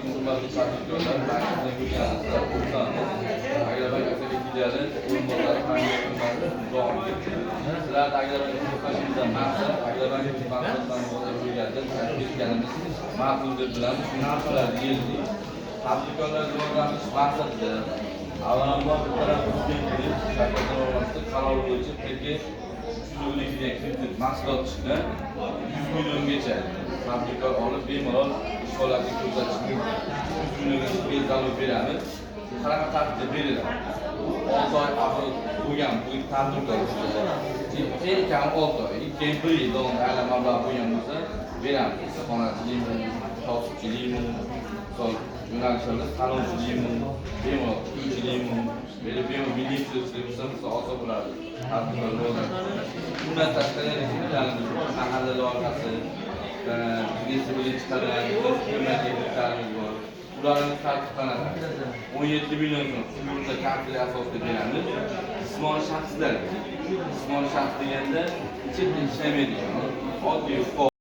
Alaykum, hurmatli tadbirkorlar. Bankimizdan ko'rganingizda xursandmiz. Agrobank Asaka filiali o'rinbosari Nizomov. Sizlarni Agrobank to'xtashimizdan maqsad Agrobank mahsulotlarini bozorga ketganimiz ma'qul deb bilamiz. Shuning uchun sizlarni yig'dik. Tadbirkorlarga yordamlash maqsadida avvalambor bir taraf Prezidentimiz Shavkat Miromonovning qarori bo'yicha TK 312 degan kredit mahsulot chiqqan. 100 milliongacha tadbirkor olib, bemalol ish faoliyatini ko'rsatish mumkin. 100 milliongacha без залог beramiz. Qanaqa tartibda beriladi? Bu 6 oy оборот bo'lgan bu tadbirkor eng kami 6 oy, keyin bir yil davomida aylan mablag' bo'lgan bo'lsa beramiz. Issiqxonachilikmi, kosibchilikmi, misol yo'nalishlarda salonchilikmi, bemalol tikuvchilikmi, bemalol milliy chilik bo'lsa, misol olsa bo'ladi. Tadbirkor rivojlanish. Bundan tashqari yana mahalla loyihasi, biznesi bilan chiqadigan kreditlarimiz bor. Ularimiz tartib qanaqa? 17 million so'm sug'urta kafili asosida beramiz. Jismoniy shaxslarga. Jismoniy shaxs deganda chetda ishlamaydigan, oddiy fuqaro.